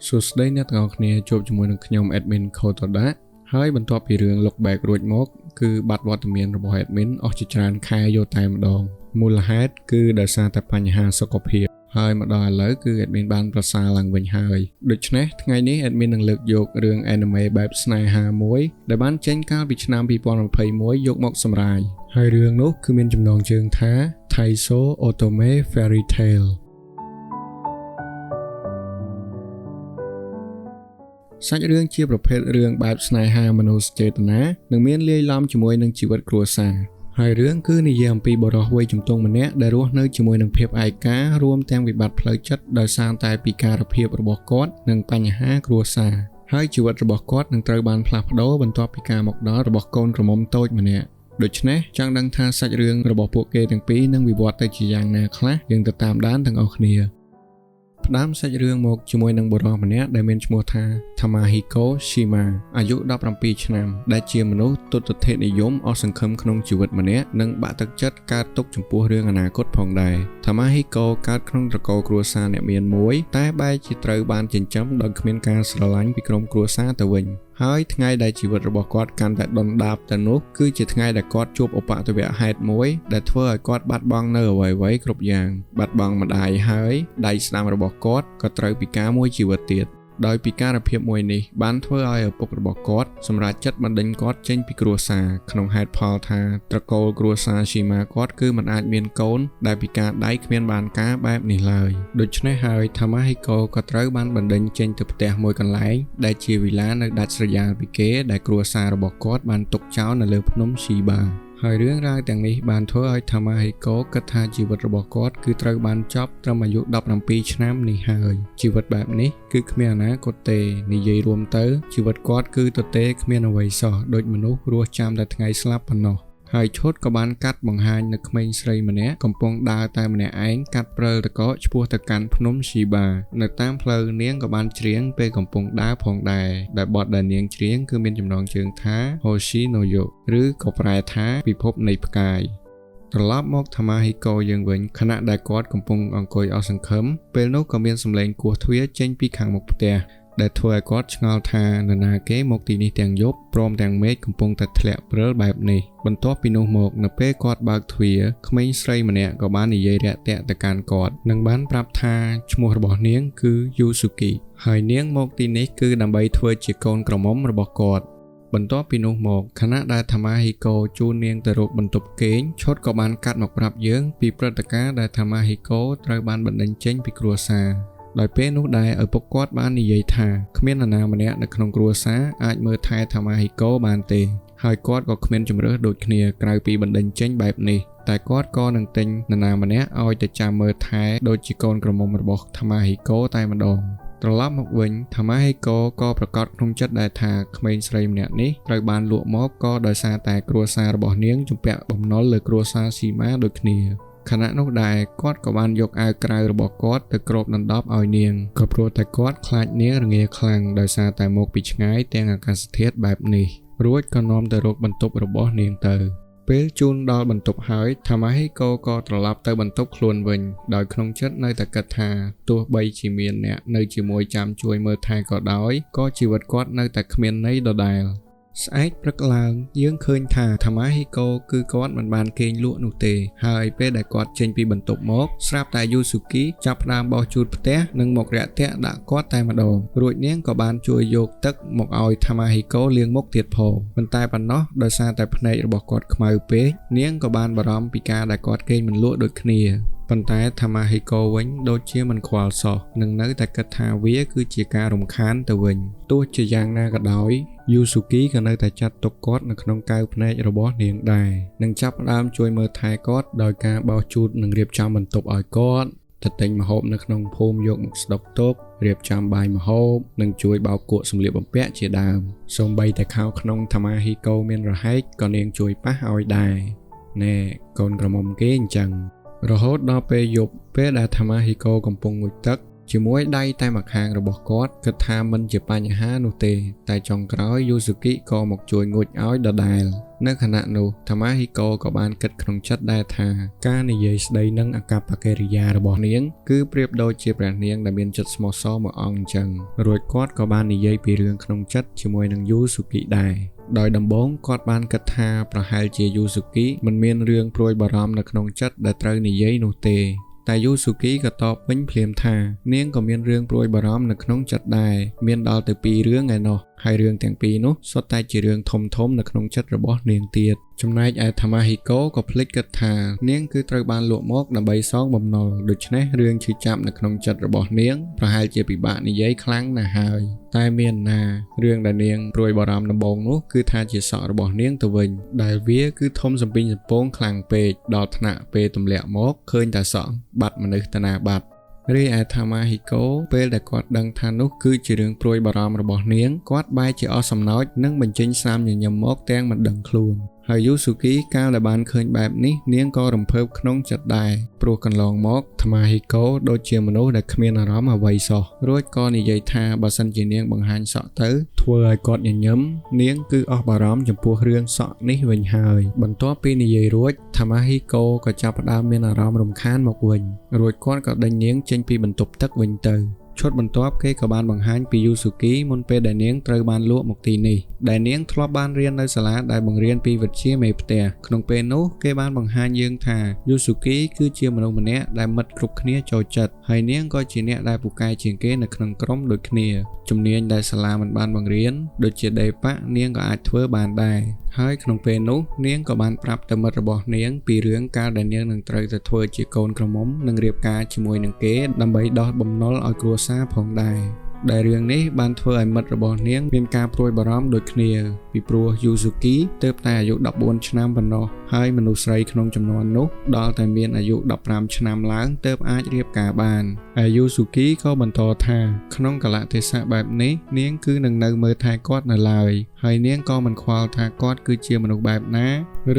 សួស្តីអ្នកទាំងអស់គ្នាជួបជាមួយនឹងខ្ញុំ Admin Kotoda ហើយបន្ទាប់ពីរឿង Look Back រួចមកគឺបាត់វត្តមានរបស់ Admin អស់ជាច្រើនខែយកតែម្ដងមូលហេតុគឺដោយសារតែបញ្ហាសុខភាពហើយមកដល់ឥឡូវគឺ Admin បានប្រសើរឡើងវិញហើយដូច្នេះថ្ងៃនេះ Admin នឹងលើកយករឿង anime បែបស្នេហាមួយដែលបានចេញកាលពីឆ្នាំ2021យកមកសម្រាយហើយរឿងនោះគឺមានចំណងជើងថា Taisou Otome Fairy Tale សាច់រឿងជាប្រភេទរឿងបែបស្នេហាមនោសញ្ចេតនានិងមានលាយឡំជាមួយនឹងជីវិតគ្រួសារហើយរឿងគឺនិយាយអំពីបុរសវ័យជំទង់ម្នាក់ដែលរស់នៅជាមួយនឹងភាពឯការួមទាំងវិបត្តិផ្លូវចិត្តដោយសារតែពិការភាពរបស់គាត់និងបញ្ហាគ្រួសារហើយជីវិតរបស់គាត់នឹងត្រូវបានផ្លាស់ប្ដូរបន្ទាប់ពីការមកដល់របស់កូនក្រមុំតូចម្នាក់ដូច្នេះចង់ដឹងថាសាច់រឿងរបស់ពួកគេទាំងពីរនឹងវិវត្តទៅជាយ៉ាងណាខ្លះយើងទៅតាមដានទាំងអស់គ្នាផ្ដើមសាច់រឿងមកជាមួយនឹងបុរសម្នាក់ដែលមានឈ្មោះថា Tamahiko Shima អាយុ17ឆ្នាំដែលជាមនុស្សទុតិយធិនិយមអស់សង្ឃឹមក្នុងជីវិតម្នាក់និងបាក់ទឹកចិត្តកើតទុក្ខចំពោះរឿងអនាគតផងដែរ Tamahiko កើតក្នុងត្រកូលគ្រួសារអ្នកមានមួយតែបែរជាត្រូវបានចិញ្ចឹមដោយគ្មានការស្រឡាញ់ពីក្រុមគ្រួសារទៅវិញហើយថ្ងៃដែលជីវិតរបស់គាត់កាន់តែដុនដាបទៅនោះគឺជាថ្ងៃដែលគាត់ជួបឧបទ្ទវហេតុមួយដែលធ្វើឲ្យគាត់បាត់បង់នៅអ្វីៗគ្រប់យ៉ាងបាត់បង់ម្ដាយហើយដៃស្ដាំរបស់គាត់ក៏ត្រូវពិការមួយជីវិតទៀតដោយពិការភាពមួយនេះបានធ្វើឲ្យឪពុករបស់គាត់សម្រេចចិត្តបណ្ដេញគាត់ចេញពីគ្រួសារក្នុងហេតុផលថាត្រកូលគ្រួសារ Shima គាត់គឺមិនអាចមានកូនដែលពិការដៃគ្មានបានការបែបនេះឡើយដូច្នេះហើយ Tamahiko ក៏ត្រូវបានបណ្ដេញចេញទៅផ្ទះមួយកន្លែងដែលជាវីឡានៅដាច់ស្រយាលពីគេដែលគ្រួសាររបស់គាត់បានទុកចោលនៅលើភ្នំ Shiba ហើយរឿងរ៉ាវទាំងនេះបានធ្វើឲ្យ Tamahiko គិតថាជីវិតរបស់គាត់គឺត្រូវបានចប់ត្រឹមអាយុ17ឆ្នាំនេះហើយជីវិតបែបនេះគឺគ្មានអនាគតទេនិយាយរួមទៅជីវិតគាត់គឺទទេគ្មានអ្វីសោះដូចមនុស្សរស់ចាំតែថ្ងៃស្លាប់ប៉ុណ្ណោះហើយឈុតក៏បានកាត់បង្ហាញនៅក្មេងស្រីម្នាក់កំពុងដើរតែម្នាក់ឯងកាត់ព្រិលតកកឆ្ពោះទៅកាន់ភ្នំ Shiba នៅតាមផ្លូវនាងក៏បានច្រៀងពេលកំពុងដើរផងដែរដែលបទដែលនាងច្រៀងគឺមានចំណងជើងថា Hoshi no Yo ឬក៏ប្រែថាពិភពនៃផ្កាយត្រឡប់មក Tamahiko យើងវិញខណៈដែលគាត់កំពុងអង្គុយអស់សង្ឃឹមពេលនោះក៏មានសម្លេងគោះទ្វារចេញពីខាងមុខផ្ទះដែលធ្វើឲ្យគាត់ឆ្ងល់ថានរណាគេមកទីនេះទាំងយប់ព្រមទាំងមេឃកំពុងតែធ្លាក់ព្រិលបែបនេះបន្ទាប់ពីនោះមកនៅពេលគាត់បើកទ្វារក្មេងស្រីម្នាក់ក៏បាននិយាយរាក់ទាក់ទៅកាន់គាត់និងបានប្រាប់ថាឈ្មោះរបស់នាងគឺ Yusuki ហើយនាងមកទីនេះគឺដើម្បីធ្វើជាកូនក្រមុំរបស់គាត់បន្ទាប់ពីនោះមកខណៈដែល Tamahiko ជូននាងទៅរកបន្ទប់គេងឈុតក៏បានកាត់មកប្រាប់យើងពីព្រឹត្តិការណ៍ដែល Tamahiko ត្រូវបានបណ្ដេញចេញពីគ្រួសារដោយពេលនោះដែរឪពុកគាត់បាននិយាយថាគ្មាននរណាម្នាក់នៅក្នុងគ្រួសារអាចមើលថែ Tamahiko បានទេហើយគាត់ក៏គ្មានជម្រើសដូចគ្នាក្រៅពីបណ្ដេញចេញបែបនេះតែគាត់ក៏នឹងទិញនរណាម្នាក់ឲ្យទៅចាំមើលថែដូចជាកូនក្រមុំរបស់ Tamahiko តែម្ដងត្រឡប់មកវិញ Tamahiko ក៏ប្រកាសក្នុងចិត្តដែរថាក្មេងស្រីម្នាក់នេះត្រូវបានលក់មកក៏ដោយសារតែគ្រួសាររបស់នាងជំពាក់បំណុលលើគ្រួសារ Shima ដូចគ្នាខណៈនោះដែរគាត់ក៏បានយកអាវក្រៅរបស់គាត់ទៅគ្របដណ្ដប់ឲ្យនាងក៏ព្រោះតែគាត់ខ្លាចនាងរងាខ្លាំងដោយសារតែមកពីឆ្ងាយទាំងអាកាសធាតុបែបនេះរួចក៏នាំទៅរកបន្ទប់របស់នាងទៅពេលជូនដល់បន្ទប់ហើយ Tamahiko ក៏ត្រឡប់ទៅបន្ទប់ខ្លួនវិញដោយក្នុងចិត្តនៅតែគិតថាទោះបីជាមានអ្នកនៅជាមួយចាំជួយមើលថែក៏ដោយក៏ជីវិតគាត់នៅតែគ្មានន័យដដែលស្អែកព្រឹកឡើងយើងឃើញថា Tamahiko គឺគាត់មិនបានគេងលក់នោះទេហើយពេលដែលគាត់ចេញពីបន្ទប់មកស្រាប់តែ Yusuki ចាប់ផ្ដើមបោសជូតផ្ទះនិងមករាក់ទាក់ដាក់គាត់តែម្ដងរួចនាងក៏បានជួយយកទឹកមកឲ្យ Tamahiko លាងមុខទៀតផងប៉ុន្តែប៉ុណ្ណោះដោយសារតែភ្នែករបស់គាត់ខ្មៅពេកនាងក៏បានបារម្ភពីការដែលគាត់គេងមិនលក់ដូចគ្នាប៉ុន្តែ Tamahiko វិញដូចជាមិនខ្វល់សោះនិងនៅតែគិតថាវាគឺជាការរំខានទៅវិញទោះជាយ៉ាងណាក៏ដោយ Yusuki ក៏នៅតែចាត់ទុកគាត់នៅក្នុងកែវភ្នែករបស់នាងដែរនិងចាប់ផ្ដើមជួយមើលថែគាត់ដោយការបោសជូតនិងរៀបចំបន្ទប់ឲ្យគាត់ទៅទិញម្ហូបនៅក្នុងភូមិយកមកស្តុកទុករៀបចំបាយម្ហូបនិងជួយបោកគក់សម្លៀកបំពាក់ជាដើមសូម្បីតែខោក្នុង Tamahiko មានរហែកក៏នាងជួយប៉ះឲ្យដែរណែកូនក្រមុំគេអញ្ចឹងរហូតដល់ពេលយប់ពេលដែល Tamahiko កំពុងងូតទឹក ជាមួយដៃតែម្ខាងរបស់គាត់គិតថាមិនជាបញ្ហានោះទេតែចុងក្រោយយូស៊ូគីក៏មកជួយងូតឲ្យដដែលនៅខណៈនោះ តាម៉ាហ៊ីកូក៏បានគិតក្នុងចិត្តដែរថាការនិយាយស្ដីនឹងអាកប្បកិរិយារបស់នាងគឺប្រៀបដូចជាព្រះនាងដែលមានចិត្តស្មោះសរមួយអង្គអញ្ចឹងរួចគាត់ក៏បាននិយាយពីរឿងក្នុងចិត្តជាមួយនឹងយូស៊ូគីដែរដោយដំបូងគាត់បានគិតថាប្រហែលជាយូស៊ូគីមិនមានរឿងព្រួយបារម្ភនៅក្នុងចិត្តដែលត្រូវនិយាយនោះទេតែយូស៊ូគីក៏តបវិញភ្លាមថានាងក៏មានរឿងព្រួយបារម្ភនៅក្នុងចិត្តដែរមានដល់ទៅ2រឿងឯណោះហើយរឿងទាំងពីរនោះសុទ្ធតែជារឿងធំៗនៅក្នុងចិត្តរបស់នាងទៀតចំណែកឯតាម៉ាហ៊ីកូក៏ភ្លេចគិតថានាងគឺត្រូវបានលក់មកដើម្បីសងបំណុលដូច្នេះរឿងឈឺចាប់នៅក្នុងចិត្តរបស់នាងប្រហែលជាពិបាកនិយាយខ្លាំងណាស់ហើយតែមានណារឿងដែលនាងព្រួយបារម្ភដំបូងនោះគឺថាជាសក់របស់នាងទៅវិញដែលវាគឺធំសំពីងសំពងខ្លាំងពេកដល់ថ្នាក់ពេលទម្លាក់មកឃើញតែសក់បាត់មនុស្សតាណាបាត់រីឯតាម៉ាហ៊ីកូពេលដែលគាត់ដឹងថានោះគឺជារឿងព្រួយបារម្ភរបស់នាងគាត់បែរជាអស់សំណោចនិងបញ្ចេញស្នាមញញឹមមកទាំងមិនដឹងខ្លួនហើយយូស៊ូគីកាលដែលបានឃើញបែបនេះនាងក៏រំភើបក្នុងចិត្តដែរព្រោះកន្លងមកតាម៉ាហ៊ីកូដូចជាមនុស្សដែលគ្មានអារម្មណ៍អ្វីសោះរួចក៏និយាយថាបើសិនជានាងបង្ហាញសក់ទៅធ្វើឲ្យគាត់ញញឹមនាងគឺអស់បារម្ភចំពោះរឿងសក់នេះវិញហើយបន្ទាប់ពីនិយាយរួចតាម៉ាហ៊ីកូក៏ចាប់ផ្ដើមមានអារម្មណ៍រំខានមកវិញរួចគាត់ក៏ដេញនាងចេញពីបន្ទប់ទឹកវិញទៅឈុតបន្ទាប់គេក៏បានបង្ហាញពីយូស៊ូគីមុនពេលដែលនាងត្រូវបានលក់មកទីនេះដែលនាងធ្លាប់បានរៀននៅសាលាដែលបង្រៀនពីវិទ្យាមេផ្ទះក្នុងពេលនោះគេបានបង្ហាញយើងថាយូស៊ូគីគឺជាមនុស្សម្នាក់ដែលមិត្តគ្រប់គ្នាចូលចិត្តហើយនាងក៏ជាអ្នកដែលពូកែជាងគេនៅក្នុងក្រុមដូចគ្នាជំនាញដែលសាលាមិនបានបង្រៀនដូចជាដេប៉ាក់នាងក៏អាចធ្វើបានដែរហើយក្នុងពេលនោះនាងក៏បានប្រាប់ទៅមិត្តរបស់នាងពីរឿងកាលដែលនាងនឹងត្រូវទៅធ្វើជាកូនក្រមុំនិងរៀបការជាមួយនឹងគេដើម្បីដោះបំណុលឲ្យគ្រួសារផងដែរដែលរឿងនេះបានធ្វើឲ្យមិត្តរបស់នាងមានការព្រួយបារម្ភដូចគ្នាពីព្រោះយូស៊ូគីទើបតែអាយុ14ឆ្នាំប៉ុណ្ណោះហើយមនុស្សស្រីក្នុងចំនួននោះដល់តែមានអាយុ15ឆ្នាំឡើងទើបអាចរៀបការបានហើយយូស៊ូគីក៏បន្តថាក្នុងកាលៈទេសៈបែបនេះនាងគឺនឹងនៅមើលថែគាត់នៅឡើយហើយនាងក៏មិនខ្វល់ថាគាត់គឺជាមនុស្សបែបណា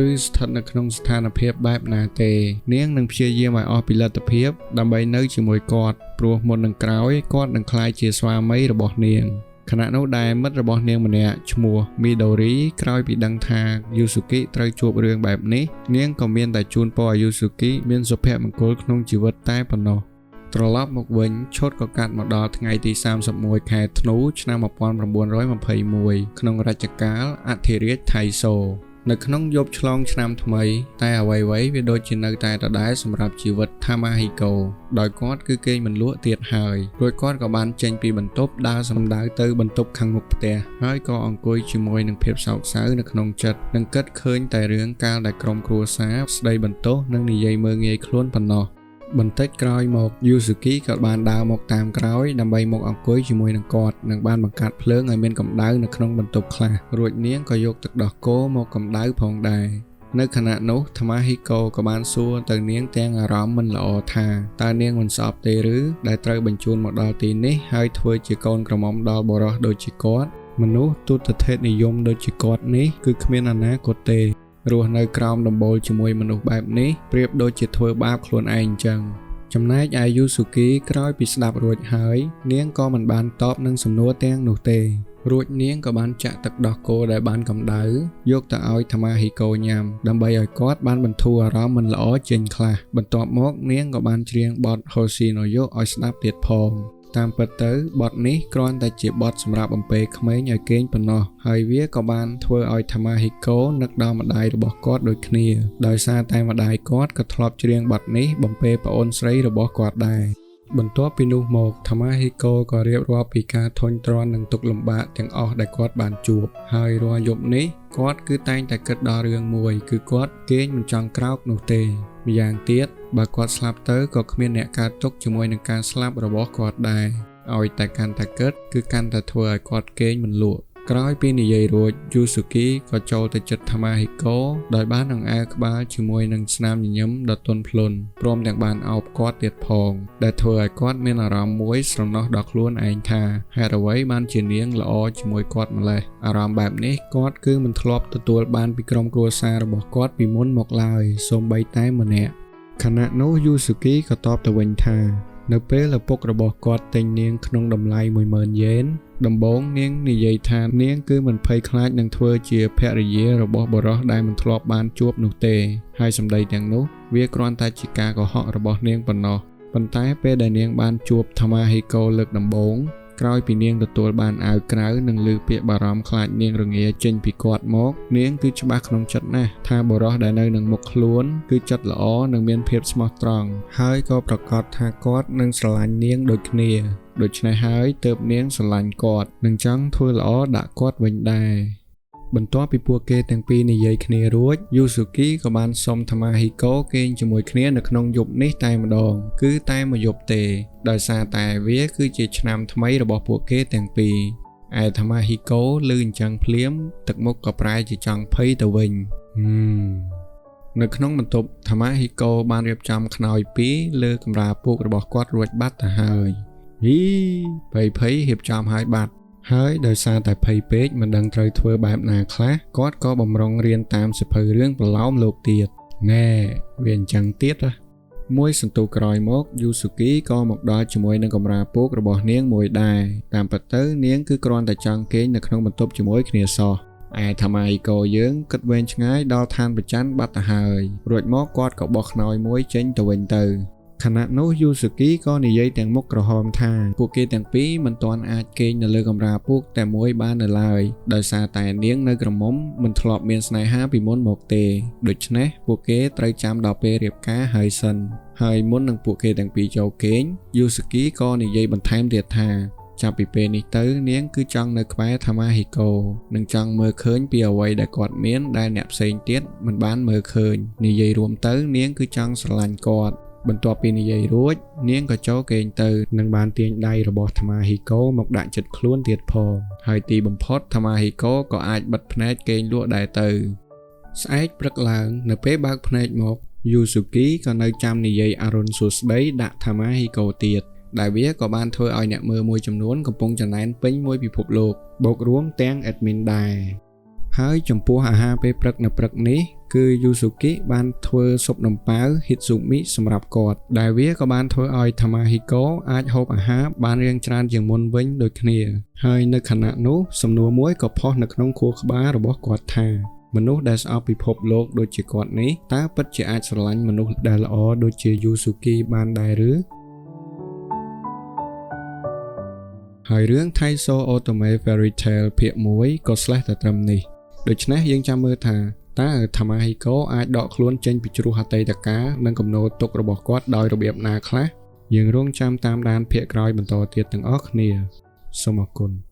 ឬស្ថិតនៅក្នុងស្ថានភាពបែបណាទេនាងនឹងព្យាយាមឲ្យអស់ពីលទ្ធភាពដើម្បីនៅជាមួយគាត់ព្រោះមុននឹងក្រោយគាត់នឹងក្លាយជាស្វាមីរបស់នាងខណៈនោះដែលមិត្តរបស់នាងម្នាក់ឈ្មោះមីដូរីក្រោយពីដឹងថាយូស៊ូគីត្រូវជួបរឿងបែបនេះនាងក៏មានតែជូនពរឲ្យយូស៊ូគីមានសុភមង្គលក្នុងជីវិតតែប៉ុណ្ណោះត្រឡប់មកវិញឈុតក៏កាត់មកដល់ថ្ងៃទី31ខែធ្នូឆ្នាំ1921ក្នុងរជ្ជកាលអធិរាជថៃសូនៅក្នុងយប់ឆ្លងឆ្នាំថ្មីតែអ្វីៗវាដូចជានៅតែដដែលសម្រាប់ជីវិតតាម៉ាហ៊ីកូដោយគាត់គឺគេងមិនលក់ទៀតហើយរួចគាត់ក៏បានចេញពីបន្ទប់ដើរសំដៅទៅបន្ទប់ខាងមុខផ្ទះហើយក៏អង្គុយជាមួយនឹងភាពសោកសៅនៅក្នុងចិត្តនិងគិតឃើញតែរឿងកាលដែលក្រុមគ្រួសារស្ដីបន្ទោសនិងនិយាយមើងងាយខ្លួនប៉ុណ្ណោះបន្តិចក្រោយមកយូស៊ូគីក៏បានដើរមកតាមក្រោយដើម្បីមកអង្គុយជាមួយនឹងគាត់និងបានបង្កាត់ភ្លើងឲ្យមានកម្ដៅនៅក្នុងបន្ទប់ខ្លះរួចនាងក៏យកទឹកដោះគោមកកម្ដៅផងដែរនៅខណៈនោះតាម៉ាហ៊ីកូក៏បានសួរទៅនាងទាំងអារម្មណ៍មិនល្អថាតើនាងមិនស្អប់ទេឬដែលត្រូវបញ្ជូនមកដល់ទីនេះហើយធ្វើជាកូនក្រមុំដល់បុរសដូចជាគាត់មនុស្សទុតិធិនិយមដូចជាគាត់នេះគឺគ្មានអនាគតទេរស់នៅក្រោមដំបូលជាមួយមនុស្សបែបនេះប្រៀបដូចជាធ្វើបាបខ្លួនឯងអញ្ចឹងចំណែកឯយូស៊ូគីក្រោយពីស្ដាប់រួចហើយនាងក៏មិនបានតបនឹងសំណួរទាំងនោះទេរួចនាងក៏បានចាក់ទឹកដោះគោដែលបានកម្ដៅយកទៅឲ្យតាម៉ាហ៊ីកូញ៉ាំដើម្បីឲ្យគាត់បានបន្ធូរអារម្មណ៍មិនល្អចេញខ្លះបន្ទាប់មកនាងក៏បានច្រៀងបទហូស៊ីណូយ៉ូឲ្យស្ដាប់ទៀតផងតាមពិតទៅបទនេះគ្រាន់តែជាបទសម្រាប់បំពេក្មេងឲ្យគេងប៉ុណ្ណោះហើយវាក៏បានធ្វើឲ្យតាម៉ាហ៊ីកូនឹកដល់ម្ដាយរបស់គាត់ដូចគ្នាដោយសារតែម្ដាយគាត់ក៏ធ្លាប់ច្រៀងបទនេះបំពេប្អូនស្រីរបស់គាត់ដែរបន្ទាប់ពីនោះមកតាម៉ាហ៊ីកូក៏រៀបរាប់ពីការធុញទ្រាន់នឹងទុក្ខលំបាកទាំងអស់ដែលគាត់បានជួបហើយរាល់យប់នេះគាត់គឺតែងតែគិតដល់រឿងមួយគឺគាត់គេងមិនចង់ក្រោកនោះទេម្យ៉ាងទៀតបើគាត់ស្លាប់ទៅក៏គ្មានអ្នកកើតទុក្ខជាមួយនឹងការស្លាប់របស់គាត់ដែរឲ្យតែកាន់តែគិតគឺកាន់តែធ្វើឲ្យគាត់គេងមិនលក់ក្រោយពីនិយាយរួចយូស៊ូគីក៏ចូលទៅជិតតាម៉ាហ៊ីកូដោយបានអង្អែលក្បាលជាមួយនឹងស្នាមញញឹមដ៏ទន់ភ្លន់ព្រមទាំងបានអោបគាត់ទៀតផងដែលធ្វើឲ្យគាត់មានអារម្មណ៍មួយស្រណោះដល់ខ្លួនឯងថាហេតុអ្វីបានជានាងល្អជាមួយគាត់ម្ល៉េះអារម្មណ៍បែបនេះគាត់គឺមិនធ្លាប់ទទួលបានពីក្រុមគ្រួសាររបស់គាត់ពីមុនមកឡើយសូម្បីតែម្នាក់ខណៈនោះយូស៊ូគីក៏តបទៅវិញថា នៅពេលឪពុករបស់គាត់ទិញនាងក្នុងតម្លៃ10000យេនដំបូងនាងនិយាយថានាងគឺមិនភ័យខ្លាចនឹងធ្វើជាភរិយារបស់បុរសដែលមិនធ្លាប់បានជួបនោះទេហើយសម្ដីទាំងនោះវាគ្រាន់តែជាការកុហករបស់នាងប៉ុណ្ណោះប៉ុន្តែពេលដែលនាងបានជួប Tamahiko លើកដំបូងក្រោយពីនាងទទួលបានអាវក្រៅនិងឮពាក្យបារម្ភខ្លាចនាងរងាចេញពីគាត់មកនាងគឺច្បាស់ក្នុងចិត្តណាស់ថាបុរសដែលនៅនឹងមុខខ្លួនគឺចិត្តល្អនិងមានភាពស្មោះត្រង់ហើយក៏ប្រកាសថាគាត់នឹងស្រឡាញ់នាងដូចគ្នាដូច្នេះហើយទើបនាងស្រឡាញ់គាត់និងចង់ធ្វើល្អដាក់គាត់វិញដែរបន្ទាប់ពីពួកគេទាំងពីរនិយាយគ្នារួចយូស៊ូគីក៏បានសុំ Tamahiko គេងជាមួយគ្នានៅក្នុងយប់នេះតែម្ដងគឺតែមួយយប់ទេដោយសារតែវាគឺជាឆ្នាំថ្មីរបស់ពួកគេទាំងពីរឯ Tamahiko ឮអញ្ចឹងភ្លាមទឹកមុខក៏ប្រែជាចង់ភ័យទៅវិញនៅក្នុងបន្ទប់ Tamahiko បានរៀបចំខ្នើយពីរលើកម្រាលពូករបស់គាត់រួចបាត់ទៅហើយហ៊ីភ័យរៀបចំហើយបាត់ហើយដោយសារតែភ័យពេកមិនដឹងត្រូវធ្វើបែបណាខ្លះគាត់ក៏បំរុងរៀនតាមសៀវភៅរឿងប្រលោមលោកទៀតណែវាអញ្ចឹងទៀតមួយសន្ទុះក្រោយមកយូស៊ូគីក៏មកដល់ជាមួយនឹងកម្រាលពូករបស់នាងមួយដែរតាមពិតទៅនាងគឺគ្រាន់តែចង់គេងនៅក្នុងបន្ទប់ជាមួយគ្នាសោះឯ Tamahiko យើងគិតវែងឆ្ងាយដល់ឋានប្រច័នបាត់ទៅហើយរួចមកគាត់ក៏បោះខ្នើយមួយចេញទៅវិញទៅខណៈនោះយូស៊ូគីក៏និយាយទាំងមុខក្រហមថាពួកគេទាំងពីរមិនទាន់អាចគេងនៅលើកម្រាលពូកតែមួយបាននៅឡើយដោយសារតែនាងនៅក្រមុំមិនធ្លាប់មានស្នេហាពីមុនមកទេដូច្នេះពួកគេត្រូវចាំដល់ពេលរៀបការហើយសិនហើយមុននឹងពួកគេទាំងពីរចូលគេងយូស៊ូគីក៏និយាយបន្ថែមទៀតថាចាប់ពីពេលនេះទៅនាងគឺចង់នៅក្បែរ Tamahiko និងចង់មើលឃើញពីអ្វីដែលគាត់មានដែលអ្នកផ្សេងទៀតមិនបានមើលឃើញនិយាយរួមទៅនាងគឺចង់ស្រឡាញ់គាត់បន្ទាប់ពីនិយាយរួចនាងក៏ចូលគេងទៅនិងបានទាញដៃរបស់ Tamahiko មកដាក់ចិត្តខ្លួនទៀតផងហើយទីបំផុត Tamahiko ក៏អាចបិទភ្នែកគេងលក់ដែរទៅស្អែកព្រឹកឡើងនៅពេលបើកភ្នែកមកយូស៊ូគីក៏នៅចាំនិយាយអរុណសួស្តីដាក់ Tamahiko ទៀតដែលវាក៏បានធ្វើឲ្យអ្នកមើលមួយចំនួនកំពុងចំណែនពេញមួយពិភពលោកបូករួមទាំង admin ដែរហើយចំពោះអាហារពេលព្រឹកនៅព្រឹកនេះគឺយូស៊ូគីបានធ្វើស៊ុបនំប៉ាវ Hitsumi សម្រាប់គាត់ដែលវាក៏បានធ្វើឲ្យ Tamahiko អាចហូបអាហារបានរាងច្រើនជាងមុនវិញដូចគ្នាហើយនៅខណៈនោះសំណួរមួយក៏ផុសនៅក្នុងខួរក្បាលរបស់គាត់ថាមនុស្សដែលស្អប់ពិភពលោកដូចជាគាត់នេះតើពិតជាអាចស្រឡាញ់មនុស្សដែលល្អដូចជាយូស៊ូគីបានដែរឬហើយរឿង Taisou Otome Fairy Tale ភាគ1ក៏ស្លេះតែត្រឹមនេះដូច្នេះយើងចាំមើលថាតើ Tamahiko អាចដកខ្លួនចេញពីជ្រោះអតីតកាលនិងគំនរទុក្ខរបស់គាត់ដោយរបៀបណាខ្លះយើងរងចាំតាមដានភាគក្រោយបន្តទៀតទាំងអស់គ្នាសូមអរគុណ។